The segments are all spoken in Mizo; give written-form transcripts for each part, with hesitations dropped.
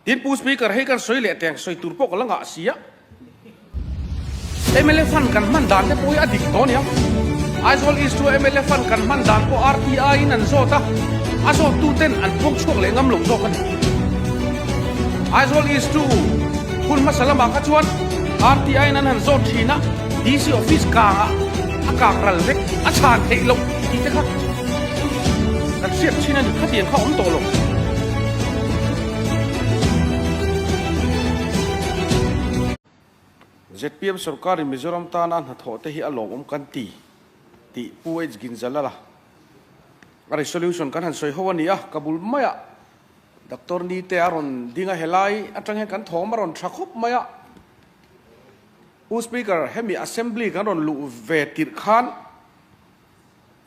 Tin Pu Speaker hei kan sawi leh teng sawi tur pawh ka la ngah si a. Mla fund kan hman dan te pawh hi a dik tawh ania. Aizawl East chu mla fund kan hman dan pawh RTI in an zawt a, a zawt tu ten an puang chhuak leh ngam lo zawk a ni. Aizawl East chu hun hmasa lamah kha chuan RTI in an han zawt thin a, DC office kangah a kang ral vek, a chhan theih loh tih te kha kan hriat thin a ni, khatiang kha awm tawh lo. ZPM sorkarin Mizoram tana hnathawh te hi a lawmawm kan ti tih Pu H Ginzalala a resolution kan han sawi ho a ni a, ka bul maiah Doctor Nite a rawn ding a, helai atang hian kan thawm a rawn tha khawp mai a. Pu Speaker, hemi Assembly kan rawn luh ve tirh khan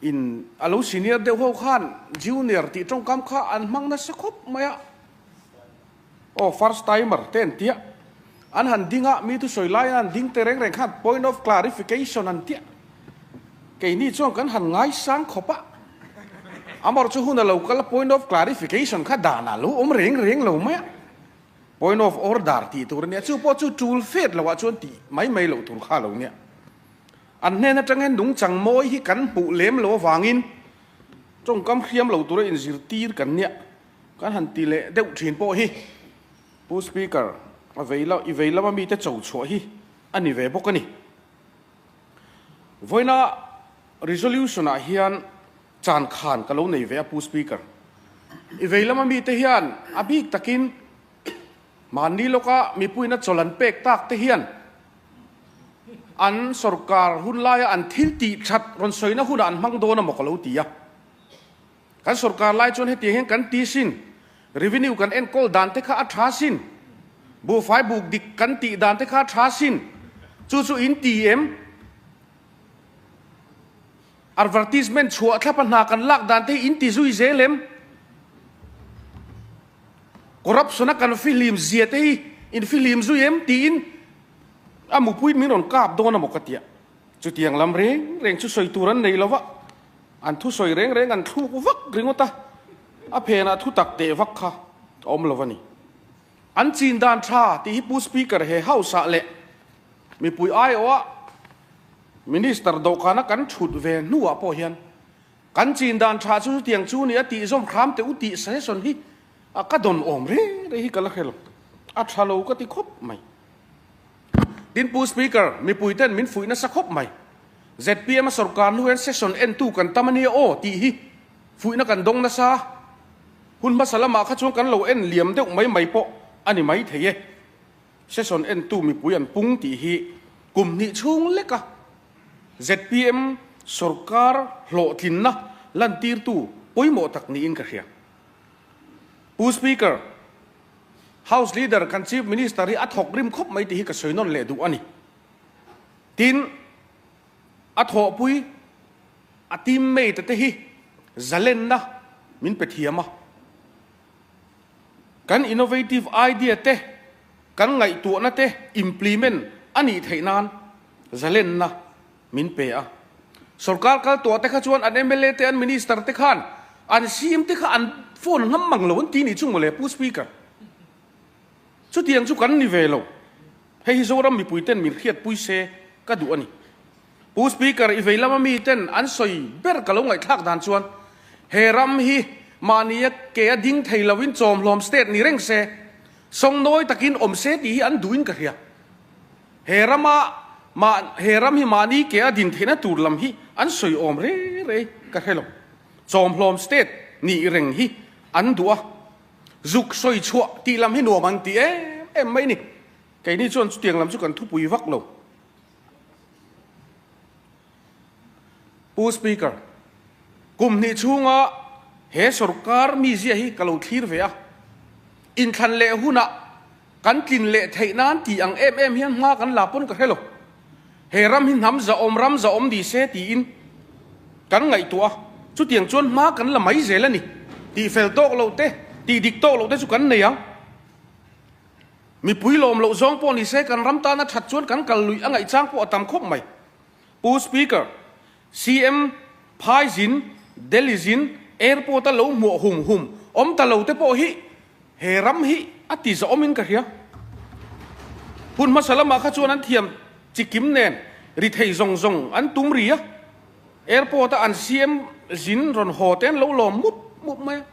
in a lo senior deuh ho khan junior tih tawngkam kha an hmang nasa khawp mai a, aw first timer te an tia, an han ding a, mi thusawi laiin an ding te reng reng khan point of clarification an tia, keini chuan kan han ngaisang khawp a, amaherawhchu chu hun a lo kal a point of clarification kha danah a lo awm reng reng lo mai a, point of order tih tur a nia, chu pawh chu tul fet loh ah chuan tih mai mai loh tur kha a lo nia. An hnen atang hian nungchang mawi hi kan hmuh lem lo avangin tawngkam hriam lo tura inzirtir kan nia kan han ti leh deuh thin pawh hi Pu Speaker, a vei la i vei lama mite cho chhuah hi a ni ve bawk a ni. Vawiina resolution ah hian chan khan ka lo nei ve a Pu Speaker. I vei lama mite hian a bik takin mahni lawka mipuiin a chawl an pek tak te hian An sorkar hun laia an thil tih that rawn sawina hunah an hmang dawn a maw ka lo ti a. Kan sorkar lai chuan hetiang hian kan ti sin, revenue kan enkawl dan te kha a tha sin, buhfai buk dik kan tih dan te kha a tha sin, chu chu in ti em? Advertisement chhuah thlapa hna kan lak dan te hi in ti zui zel em? Corruption a kan fihlim zia te hi in fihlim zui em tiin a mupui min rawn kap dawn a maw ka tia. Chutiang lam reng reng chu sawi tur an nei lo va, an thusawi reng reng an thluk vak ringawt a, a phenah thu tak teh vak kha a awm lo a ni. An chin dan tha tih hi Pu Speaker he House ah leh mipui aiawha Minister dawhkana kan thut ve hnuah pawh hian Kan chin dan tha chu chutiang chu ni a tih zawm hram teh u tih suggestion hi a ka dawn awm reng reng hi ka la hre lo. A tha lo ka ti khawp mai. Tin Pu Speaker, mipui ten min fuih nasa khawp mai. ZPM a sorkar hnu hian session entu kan tam ania aw tih hi fuihna kan dawng nasa. Hun hmasa lamah kha chuan kan lo en liam deuh mai mai pawh a ni mai thei e. Session entu mipui an pung tih hi kum hnih chhung lek a. Zpm sorkar hlawhtlinna lantirtu pawimawh tak niin ka hria. Pu Speaker, House Leader kan Chief Minister hi a thawk rim khawp mai tih hi ka sawi nawn leh duh a ni. Tin, a thawhpui a teammate te hi zalenna min pe thiam a. Kan innovative idea te, kan ngaihtuahna te implement a nih theih nan zalenna min pe a. Sorkar kal tuah te kha chuan an mla te an minister te khan an CM te kha an phone ngam mang lo an ti nih chu mawle Pu Speaker. Chutiang chu kan ni ve lo. Hei hi Zoram mipui ten min hriatpui se ka duh a ni. Pu Speaker i vei lama mi ten an sawi ber ka lo ngaihthlak dan chuan he ram hi mahnia ke a ding thei loin chawmhlawm state ni reng se, sawngnawi takin awm se tih hi an duhin ka hria. He rama mah he ram hi mahni ke a din theihna tur lam hi an sawi awm rei rei ka hre lo. Chawmhlawm state nih reng hi an duh a, zuk sawi chhuah tih lam hi nuam an ti em em mai ni. Keini chuan chutiang lam chu kan thupui vak lo. Pu Speaker, kum hnih chhunga he sorkar mizia hi ka lo thlir ve a, inthlan leh hunah Kan tlin leh theih nan tih ang em em hian hma kan la pawn ka hre lo. He ram hi hnam zahawm ram zahawm ni se tiin kan ngaihtuah a, chutiang chuan hma kan la mai zel a ni. Tih fel tawk loh te, tih dik tawk loh te chu kan nei ang. Mipui lawm loh zawng pawh ni se kan ram tana that chuan kan kal luih a ngaihchang pawh a tam khawp mai. Pu Speaker, CM Phai zin, Delhi zin, Airport a lo hmuah hum hum awm ta lo te pawh hi he ram hi. a ti zahawmin ka hria. Hun hmasa lamah kha chuan an thiam chikim nen ri thei zawng zawng an tum ri a, airport a an CM zin rawn haw te an lo lawm mup mup mai a.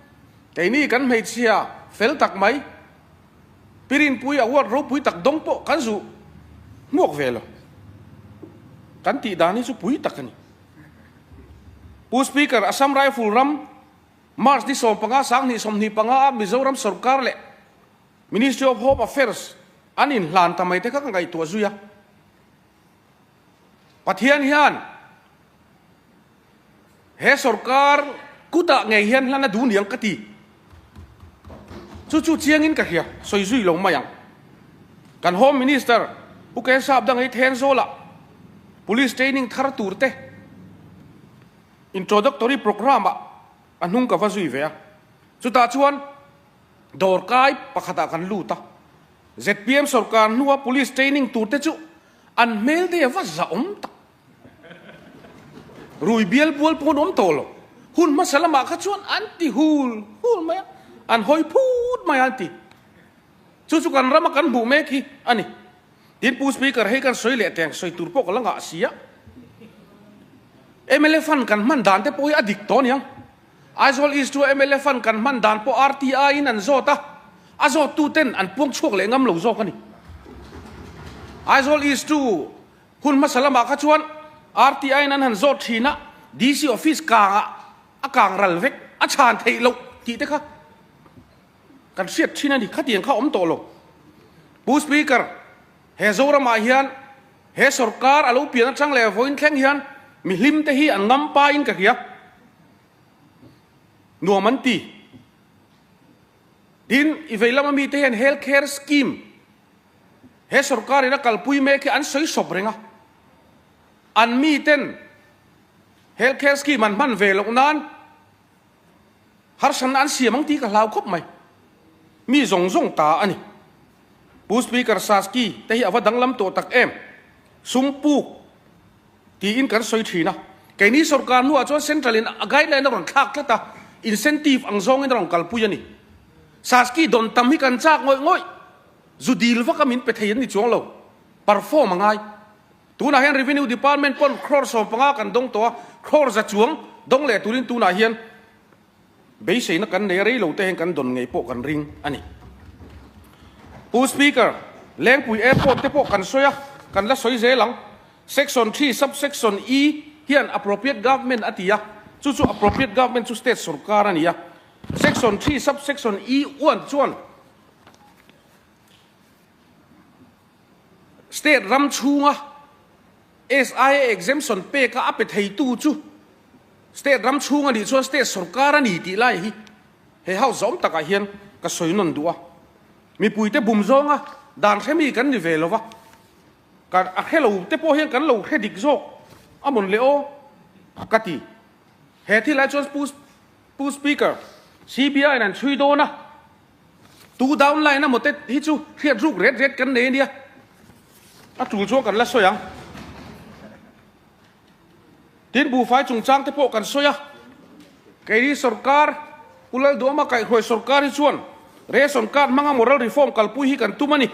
Keini kan hmeichhia fel tak mai, Pirinpui award ropui tak dawng pawh kan zu hmuak ve lo. Kan tih dan hi chu pui tak a ni. Pu Speaker, Assam Rifle ram March ni 15 2025 a Mizoram sorkar leh Ministry of Home Affairs an inhlan ta mai te kha ka ngaihtuah zui a. Pathian hian he sorkar kutah ngei hian hlan a duh niang ka ti. Chu chu chiangin ka hria, sawi zui lo mai ang. Kan Home Minister Pu Ken Sapdang hi Thenzawlah Police training thar tur te Introductory programme ah a hnung ka va zui ve a, chutah chuan dawrkai pakhatah kan lut a, zpm sorkar hnua police training tur te chu an hmel te a va zahawm tak. Rui bial bual pawh an awm tawh lo, hun hmasa lamah kha chuan an ti hul hul mai a, an hawi phut mai a an ti. Chu chu kan rama kan hmuh mek hi a ni. Tin Pu Speaker hei kan sawi leh teng sawi tur pawh ka la ngah si a. Mla fund kan hman dan te pawh hi a dik tawh aniang. Aizawl East chu mla fund kan hman dan pawh RTI in an zawt a, a zawt tu ten an puang chhuak leh ngam lo zawk a ni. Aizawl East chu hun hmasa lamah kha chuan RTI in an han zawt thin a, DC office kangah a kang ral vek, a chhan theih loh tih te kha Kan hriat thin a ni, khatiang kha awm tawh lo. Pu Speaker, he Zoramah hian he sorkar a lo pian atang leh vawiin thleng hian mi hlim te hi an ngam pain ka hria. Nuam an ti. Tin, i vei lama mite hian health care scheme he sorkarin a kalpui mek hi an sawi sawp reng a. An miten health care scheme an hman ve loh nan Harsatna an siam ang tih ka hlau khawp mai. Mi zawng zawng ta a ni. Pu Speaker Saski te hi a va danglam tawh tak em? Sum puk tiin kan sawi thin a. Keini sorkar hnuah chuan Central in a guideline a rawn thlak tlat a, incentive ang zawngin a rawn kalpui a ni. Saski dawn tam hi kan chak ngawih ngawih. Zu dil vaka min pe thei an ni chuang lo. Perform a ngai. Tunah hian Revenue Department pawn crore 15 kan dawng tawh a, crore za chuang dawng leh turin tunah hian beiseina kan nei a, rei lo te hian kan dawn ngei pawh kan ring a ni. Pu Speaker, Lengpui Airport te pawh kan sawi a, kan la sawi zel ang. Section 3 Sub-section E hian Appropriate Government a ti a, chu chu Appropriate Government chu State sorkar a ni a. Section 3 Sub-section E uan chuan State ram chhunga SIA exemption peka a pe theitu chu State ram chhung a nih chuan State sorkar a ni tih lai hi he house zawm takah hian ka sawi nawn duh a. Mipuite bum zawnga dan hre mi kan ni ve lo va, ka a hre lo te pawh hian kan lo hre dik zawk a mawn le aw ka ti. He thil ah chuan Pu Speaker, CBI in an chhui dawn a. Tu down line a mawte hi chu hriat ruk ret ret kan nei ania, a tul chuan kan la sawi ang. Tin buhfai chungchang te pawh kan sawi a, keini sorkar Pu Lalduama kaihhruai sorkar hi chuan ration card hmanga moral reform kalpui hi kan tum a ni.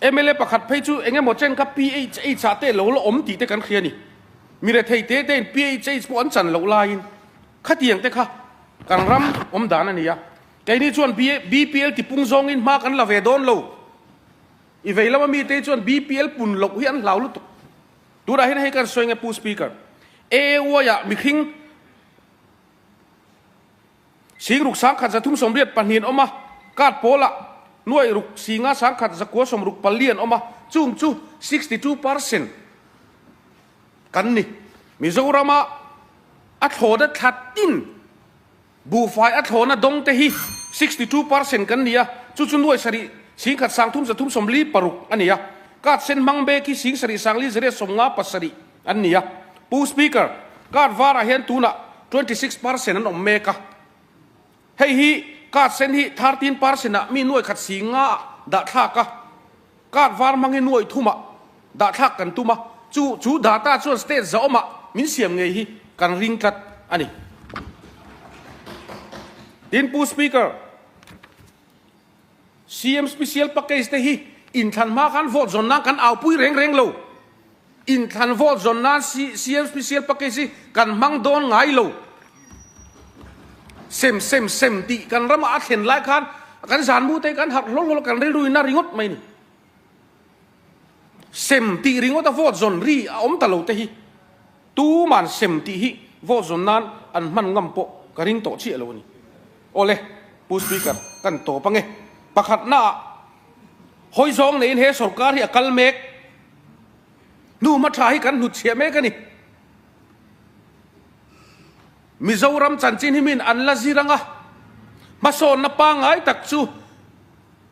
Mla pakhat phei chu eng emaw chen kha PHH ah te lo la awm tih te kan hria a ni. Mi rethei te tein PHH pawh an chan loh laiin khatiang te kha Kan ram awm dan a ni a, keini chuan BPL tipung zawngin hma kan la ve dawn lo. I vei lama mite hi chuan BPL pun loh hi an hlau lutuk. Tunah hian hei kan sawi nge Pu Speaker, AAY-ah mihring singruk 1382 an awm a, card pawlah nuaih ruk singa 1164 an awm a, chung chu 62 percent kan ni. Mizorama a thlawna thla tin buhfai a thlawna dawng te hi 62 percent kan ni a, chu chu nuai sarih 10 30 3 46 a ni a. Card sen hmang bek hi 7 sangli zariat 57 an ni a. Pu Speaker, card varah hian tunah 26 percent an awm mek a. Hei hi card sen hi 13 percent ah mi nuai khat singa ah dah thlak a. Card var hmang hi nuai thumah dah thlak kan tum a, chu chu data chuan state zahawmah min siam ngei hi kan ring tlat a ni. Tin Pu Speaker. CM Special Package te hi inthlan hma khan vote zawn nan kan aupui reng reng lo. Inthlan vote zawn nan CM Special Package hi kan hmang dawn ngai lo. Sem sem sem tih kan ramah a thlen lai khan kan zanmu te kan harh hlawl hlawl a, kan rilru in a ringawt mai a ni. Sem tih ringawt a vote zawn ri a awm ta lo te hi tuman sem tih hi vote zawn nan an hman ngam pawh ka ring tawh chiah lo a ni. Awle, Pu Speaker, kan tawp ange. Pakhatna ah hawi zawng neiin he sorkar hi a kal mek. Hnu hma tha hi kan hnut chhiah mek a ni. Mizoram chanchin hi min an la zir anga hmasawnna pangngai tak chu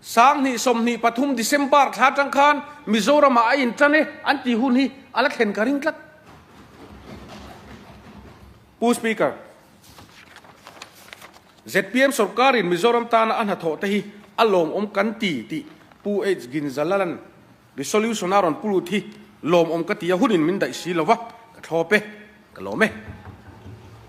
2023 December thla atang khan Mizoramah a intan e an tih hun hi a la thlen ka ring tlat. Pu Speaker, zpm sorkarin Mizoram tana a hnathawh te hi a lawmawm kan ti tih Pu H Ginzalalan resolution a rawn pu lut hi lawmawm ka ti a, hunin min daih si lova ka thlawp e, ka lawm e.